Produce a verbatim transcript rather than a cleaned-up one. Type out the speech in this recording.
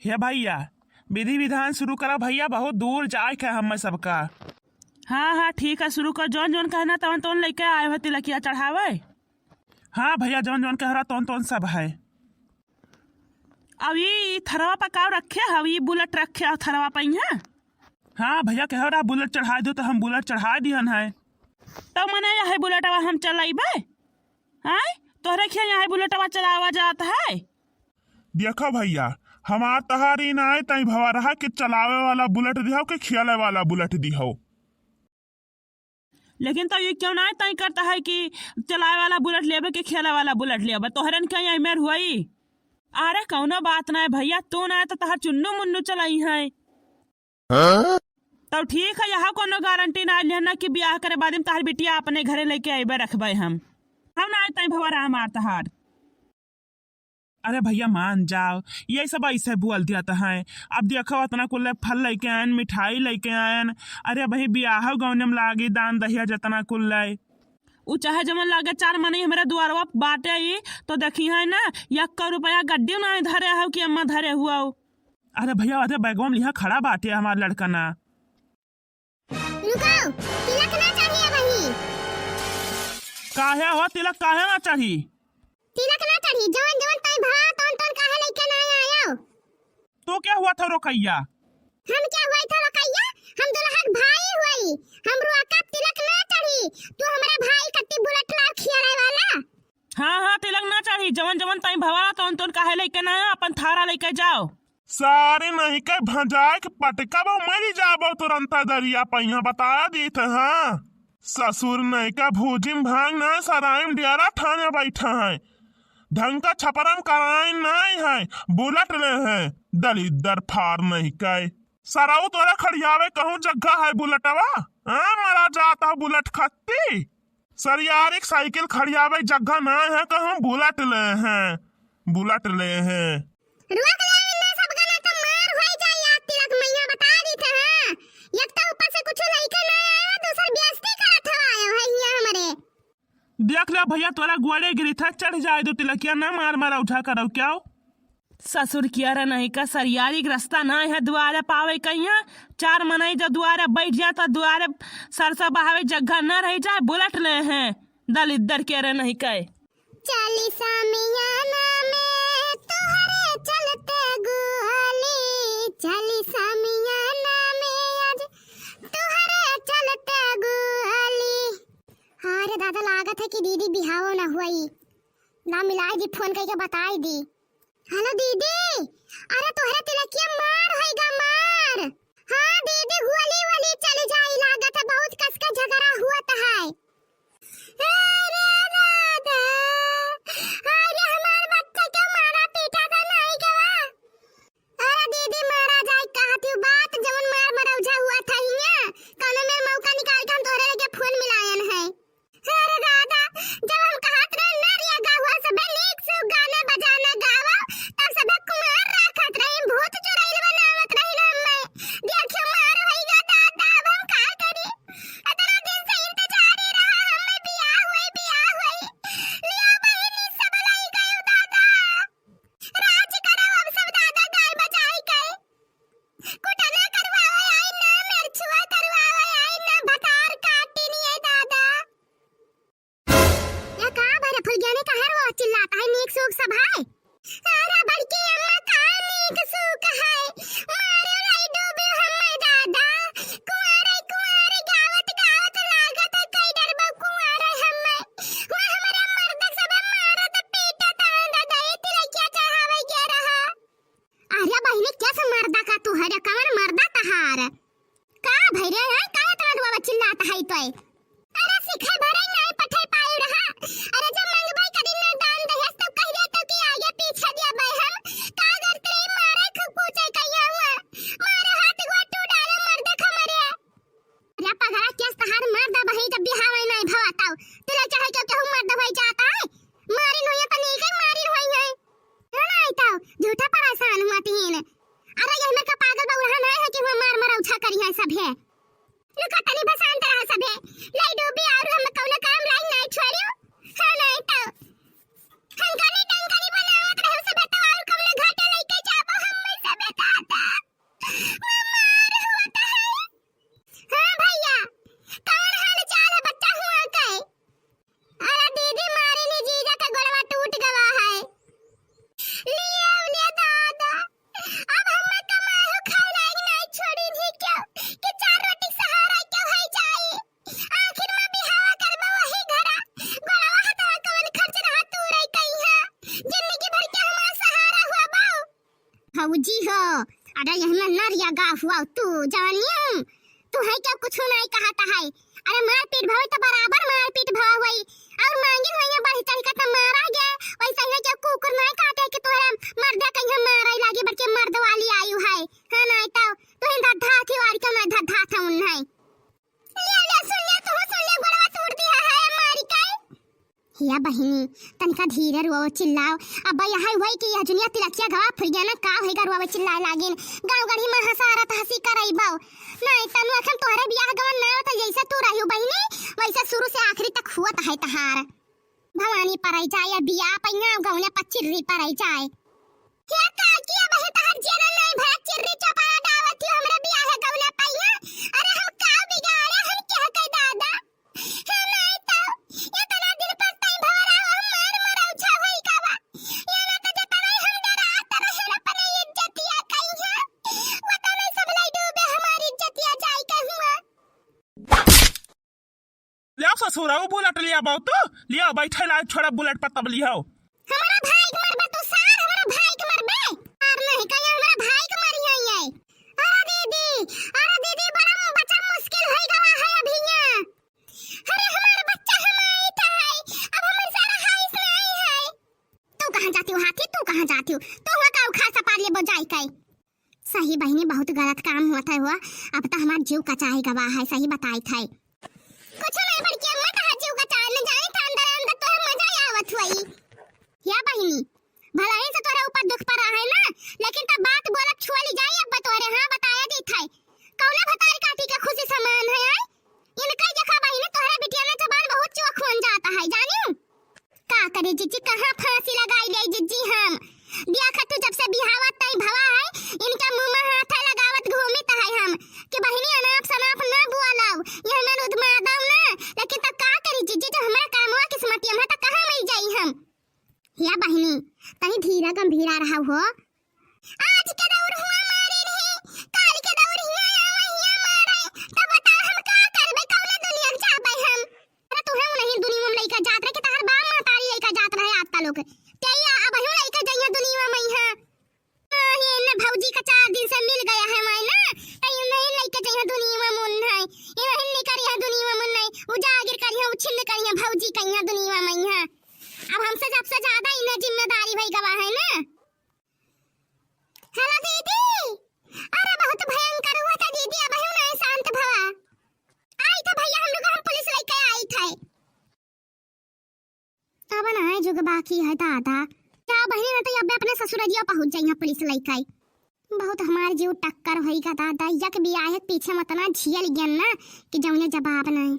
हे भइया, विधि विधान सुरू करा भइया, बहुत दूर जाइक है हम्मे सबका। हाँ, हाँ, ठीक है, सुरू कर। जौन जौन कहना तवन तवन लइके आए हो तिलकिया चढ़ावे। हाँ भइया, जौन जौन कह रहा तौन तौन सब है। अब ई थरवा पर का रखे हव? ई बुलेट रखे हव थरवा पर इहाँ? हाँ भइया, कह रहा बुलेट चढ़ाइ दो तो हम बुलेट चढ़ाइ दिहन है। तब मने यही बुलेटवा हम चलइबे? आय, तोहरे खिया यही बुलेटवा चलावा जात है? देखा भइया, हमार तहार ई नाय तई भवा रहा कि चलावे वाला बुलेट दिहव कि खेले वाला बुलेट दिहव। लेकिन तो ये क्यों ना तय करता है कि चलावे वाला बुलेट लेबे कि खेले वाला बुलेट लेबे? तोहरन के यही मेर हुई। अरे कौनो बात ना है भइया, तू ना है तो तोहर चुन्नू मुन्नू चलाई है। हाँ? तो ठीक है, यहाँ कौनो गारंटी ना है ना कि ब्याह करे बाद में तोहर बिटिया अपने घरे लइके अइबे रखबे हम। हम ना तय भवा रहा हमार तोहार। अरे भइया मान जाओ, ये सब अइसे बोल दिया तो है। अब देखो अतना कुल फल लइके आयन, मिठाई लइके आयन। अरे भाई बियाह गौने में लागी दान दहिया जतना कुल लय। उ चाहे जमन लागे, चार मनई हमरे दुआरवा बाटे ई, तो देखी है ना, यक्का रुपया गड्डी ना धरे हो कि अम्मा धरे हुआ हो। अरे भइया, अरे बैगवा में लिहा खड़ा बाटे हमार लड़का ना। रुको, तिलक ना चढ़ी अबही। काहे हो तिलक काहे ना चढ़ी? तिलक ना चढ़ी, जवन जवन तई भा तवन तवन काहे लइके ना आयो? तो क्या हुआ था रोकैया? हम क्या हुआ था रोकैया? हम दुल्हा के भाई हुई, हम रोका तिलक ना चढ़ी। तू हमरे भाई कत्ती बुलेट लाव खियाले वाला। हाँ हाँ, तिलक ना चढ़ी, जवन जवन तई भवा तवन तवन काहे लइके ना आयो, अपन थारा लइके जाओ। सारे नहीं के भंजाए के पटका बा, मरी जाबो तुरंत दरिया पहिया, बता दी थे। हाँ, ससुर नहीं का भूजिम भांग ना सराइम डेरा ठाने बैठा है, ढंग का छपरम कराइन नहीं है, बुलेट ले हैं, दलिद्दर फार नहीं के। सराऊ तोरा खड़ियावे कहूँ जगह है बुलेटवा? हाँ, मरा जाता बुलेट खत्ती। सरियारिक साइकिल खड़ियावे जगह ना है कहूँ बुलेट ले हैं, बुलेट ले हैं। रोक ले इन्ना सबका, ना तो मार होई जाई आज तिलक मइया, बता दी थे। हाँ, एक तो ऊपर से कुछ लइके ना आयो, दूसर बेइज्जती करत हो आयो है हिया हमरे। देख ले भइया, तोरा गोड़े गिरी था, चढ़ जाए दो तिलकिया, ना मार मारा उठा करो क्या? ससुर किया रे नहीं का सरियारी के रास्ता ना है दुआरे पावे कहिया। चार मनई जब दुआरे बैठ जाए तो दुआरे सरसा बहावे जगह ना रह जाए, बुलेट ले हैं दलिद्दर के रे नहीं कहे। चली सामियाना में तोहरे चलते गुआली, चली सामियाना में आज तोहरे चलते गुआली। हाँ रे दादा, लागत है कि दीदी बिहावो ना हुई। ना मिलाई दी, फोन करके बताई दी। हेलो दीदी, अरे तोहरे तिलकिया मार होइगा मार। हाँ दीदी, गोली वोली चली जाई, लागत है बहुत कस के झगड़ा हुआ है। अरे दादा, अरे हमार बच्चा के मारा पीटा तो नहीं गवा? अरे दीदी, मारा जाए कहती हूँ बात, जवन मार मरौझा हुआ था हियाँ, कौनो मेर मौका निकाल के हम तोहरे लगे फोन मिलायन है। अरे दादा, जब हम कहत रहे ना रिया गाहुआ सबे नीक से गाना बजाना गावा, तब सबे कुमार राखत रही, भूत चुड़ैल बनावत रही ना हमें। देखियो मार होइगा दादा, अब हम का करी? इतना दिन से इंतजार ही रहा हमें, बियाह होई, बियाह होई। लिया बहिनी सब लाई गयो दादा। राज करब अब सब दादा गाय बजाई के। कुटना करवावे आई ना, मेरछुआ करवावे आई ना, भतार काटी नहीं है दादा। या का भरे फुलगेने काहे रो चिल्लात है, नीक सूख सब है? अरे बड़की अम्मा का नीक सूख है, मारे लाई डूबे हमें दादा। कुंवारे कुंवारे गावत गावत लागत है कई डरबा कुंवारे हमें। वो हमारे मर्द सब मारत पीटत आंदा दही तिलकिया चढ़ावे के रहा। अरे बहिनी, कैसे मर्दा का तू है रे? कवन मर्दा तहार? का भई रे, हैं? काहे इतना रुआ चिल्लात है तोय? अरे सिखे भरे नाय पठे पायु रहा। अरे जब मंगबाई करी ना दान दहेज तब कह दे तो कि आगे पीछे दिया बे हम। का करते रही मारे खूब पूछे कहिया हुआ। मारे हाथ गोड़ टूट डाले मर्दा खमरे। अरे पगला, केस तहार मर्द बही जब बिहावे नहीं भवा तब। तिलक चढ़े के केहू मर्द भई जाता है? मारिन होइए तो नीके मारिन होइए। रो ना आई तब, झूठा परेशान हुआ तीन। अरे यही में का पागल बउरहा नहीं है कि हुआ मार मरौछा करी है सब है। लुका तनी बसांत रहा सब है। लाई डूबी और हम कौनो काम लाई नहीं छोड़ियो। हाँ नहीं तब। हंकनी टंकनी बनावत रहो सब है तो और कौनो घाटे लइके जाबो हम में सब है तो। भौजी हो, अरे यहमा नरिया गा हुआ तू, जानियो, तू है क्या कुछ नहीं कहत है। अरे मारपीट भवे तो बराबर मारपीट भवा हुई, और मांगिन हुई बढ़ चढ़ के तो मारा गया, वैसे ही जो कुकुर नहीं काटे कि तोहरे मर्दे कहीं मारे लागे, बल्कि मर्द वाली आयु है, हाँ नहीं तो तू ही धधा थी वारी क्यों नहीं धधा था उन है। ले, ले, सुन ले, तू सुन ले, गोड़वा तोड़ दिया है मारी के। हिया बहिनी, तनिका धीरे रोओ, चिल्लाओ। अब यहाँ वही कि यह जुनिया तिलकिया गवा फुरिया ना का होइगा रोवे चिल्लाए लागिन। गाँव गढ़ी में हंसारत हंसी करइबो। नहीं तनु अखन तोहरे बियाह गवन ना होत जैसे तू रहियो बहिनी, वैसे शुरू से आखिरी तक हुआ है तहार। भवानी परई जाए, बियाह पइया गौने पर चिर्री परई जाए। हे काकी, अब हे तहर जेना नहीं भया, चिर्री चोपड़ा डावत ही, हमरा बियाह गौने पइया। अरे हम का बिगाड़े, हम क्या कह दादा? हे नहीं तो, इतना दिन पर तई भवरा हम मार मरौछा होई का बा? ये ना तो जतना ही हम डरात रहे अपने इज्जतिया कहीं है, वतना सब लाई डूबे हमारी इज्जतिया जाई कहुआ। लियाओ ससुरा, वो बुलेट लिया बाऊ तू, लियाओ बैठे ला छोड़ा बुलेट पर तब लियाओ। हमारा भाई के मरबे तू सार, हमारा भाई के मरबे। और नहीं कहीं हमारा भाई के मरी है ये। अरे दीदी, अरे दीदी, बड़ा मु-, बचा मुश्किल होई गवा है अभी यहाँ। अरे हमारा बच्चा हमारी था है, अब हमारे सारा हाइस नहीं है। तू कहाँ जाती हो हाथी, तू कहाँ जाती हो? तू हुआ का उखाड़ सपार ले बजाई काई? सही बहिनी, बहुत गलत काम होत है हुआ। अब तो हमार जीव कचाई गवा है, सही बताई थे। कुछ नहीं बड़की अम्मा, तहार जीव कचाई न जाई, था अंदर अंदर तोहे मजा ही आवत हुई। या बहिनी, भलाई से तोरे ऊपर दुख पड़ा है ना, लेकिन तब बात बोलब छुअली जाई, अब तोरे हाँ बताया दी थे। कौना भतार काटी के खुशी समान है, आय? इनका देखा बहिनी, तोहरा बिटिया ना जबान बहुत चोख होन जाता है, जानियो? का करे जिज्जी, कहाँ फांसी लगाई ले जिज्जी हम? बिया खतू जब से बिहावा तई भवा है, इनका मुंह में हाथ लगावत घूमित है हम कि बहिनी अनाप शनाप ना बोलाओ, ये हमें उदमा दो ना। लेकिन त का करी जिज्जी, जो हमारा कामवा किस्मती हमरा त कहाँ मिल जाई हम? या बहिनी, तनी धीरा गंभीरा रहा हो। आज के दौर हुआ मारे रहे, काल के दौर हिया आवा हिया मारे, तब बता हम का करबे, कौना दुनिया के जाबे हम? अरे तू हम नहीं दुनिया में लइका जात रहे कि तहार बाप महतारी लइका जात रहे आज तलक। ते या अब हम लइका जइया दुनिया में यहाँ। हाँ, ये न भौजी का चार दिन से मिल गया है मैं ना, तो ये नहीं लइका जइया दुनिया में मुन है, ये नहीं निकर यहाँ दुनिया में मुन है, उजागर करिया, उछिन्न करिया भौजी का यहाँ दुनिया में यहाँ। अब हमसे सबसे ज्यादा इन्हें जिम्मेदारी भई गवा है ना। हेलो दीदी, अरे बहुत भयंकर हुआ था दीदी, अब हम नहीं शांत भवा। आई था भैया, हम लोग हम पुलिस लेके आई थे। अब ना आए जुग बाकी है दादा। क्या बहिनी ना तो अब अपने ससुररिया पहुंच जाइए पुलिस लेके आई। बहुत हमार जीव टक्कर होई का दादा, यक बियाह के पीछे मतना झियल गन ना कि जौने जवाब नहीं।